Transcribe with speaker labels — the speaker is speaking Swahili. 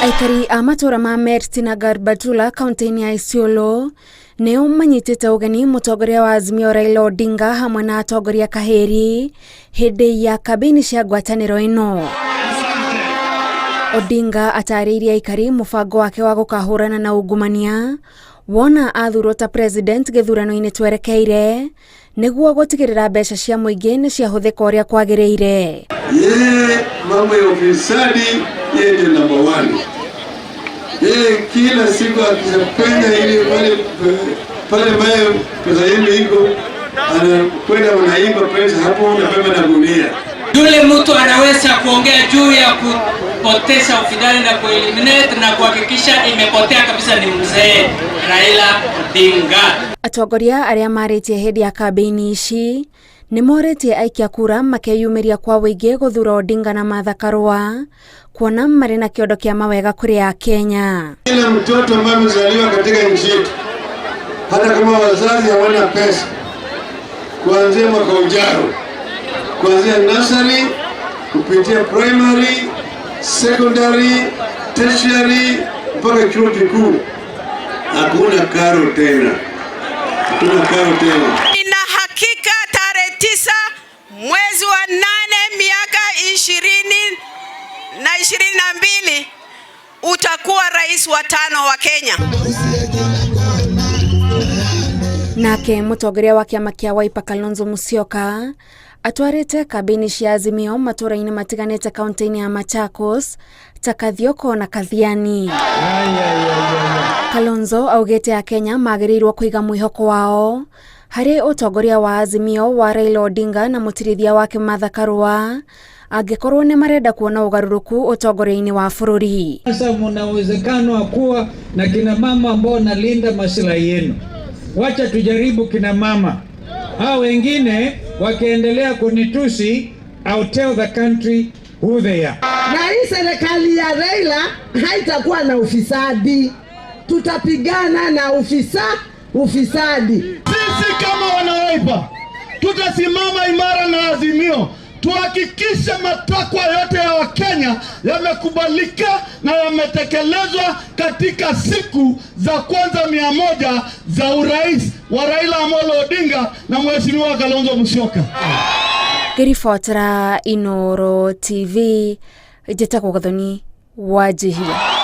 Speaker 1: Aikari a matũra ma Merti na Garbatula kaunti-inĩ ya Isiolo nĩo manyitĩte ũgeni mũtongoria wa Azimio Raila Odinga hamwe na atongoria kahĩri hĩndĩ ya kambĩini cia ngwatanĩro ĩno. Odinga atarĩirie aikari mũbango wake wa gũkahũrana na ungumania wona athurwo ta president gĩthurano-inĩ twerekeire nĩguo gũtigĩrĩra mbeca cia mũingĩ nĩ ciahũthĩka ũrĩa kwagĩrĩire.
Speaker 2: Yeye mambo ya ufisadi, yeye ndio namba one. Yeye kila siku akishapenda ili pale pale ambayo pesa yenu iko, anakwenda wanaiba pesa hapo na beba na gunia.
Speaker 3: Yule mtu anaweza kuongea juu ya kupoteza ufisadi na kueliminate na kuhakikisha imepotea kabisa ni mzee Raila Odinga.
Speaker 1: Atongoria arĩa marĩtie hĩndĩ ya kambĩini ici nĩ morĩtie aikia kura makeyumĩria kwa ũingĩ gũthura Odinga na Martha Karua kuona marĩ na kĩondo kĩa mawega kũrĩ Akenya.
Speaker 2: Kila mtoto ambaye amezaliwa katika nchi yetu, hata kama wazazi hawana pesa, kuanzia mwaka ujao, kuanzia nursery kupitia primary, secondary, tertiary mpaka chuo kikuu, hakuna karo tena, hakuna karo tena.
Speaker 4: Nina hakika tarehe 9 mwezi wa 8 miaka 2022 utakuwa rais wa 5 wa Kenya.
Speaker 1: Nake mũtongoria wa kĩama kĩa Wiper Kalonzo Musyoka atwarĩte kambĩini cia Azimio matũra-inĩ matiganĩte kaunti-inĩ ya Machakos ta Kathioko na Kathiani. Kalonzo augĩte Akenya magĩrĩirwo kũiga mwĩhoko wao harĩ ũtongoria wa Azimio wa Raila Odinga na mũtirithia wake Martha Karua angĩkorwo nĩ marenda kuona ũgarũrũku ũtongoria-inĩ wa bũrũri.
Speaker 5: Sasa muna uwezekano wa kuwa na kina mama ambao wanalinda maslahi yenu. Wacha tujaribu kina mama. Hao wengine wakiendelea kunitusi, I'll tell the country who they are.
Speaker 6: Na hii serikali ya Raila haitakuwa na ufisadi. Tutapigana na ufisadi.
Speaker 7: Sisi kama wana Wiper tutasimama imara na Azimio tuhakikishe matakwa yote ya Wakenya yamekubalika na yametekelezwa katika siku za kwanza 100 za urais wa Raila Amolo Odinga na Mheshimiwa Kalonzo Musyoka.
Speaker 1: Ngĩribotera Inooro TV, njĩtagwo Gathoni Wanjihia.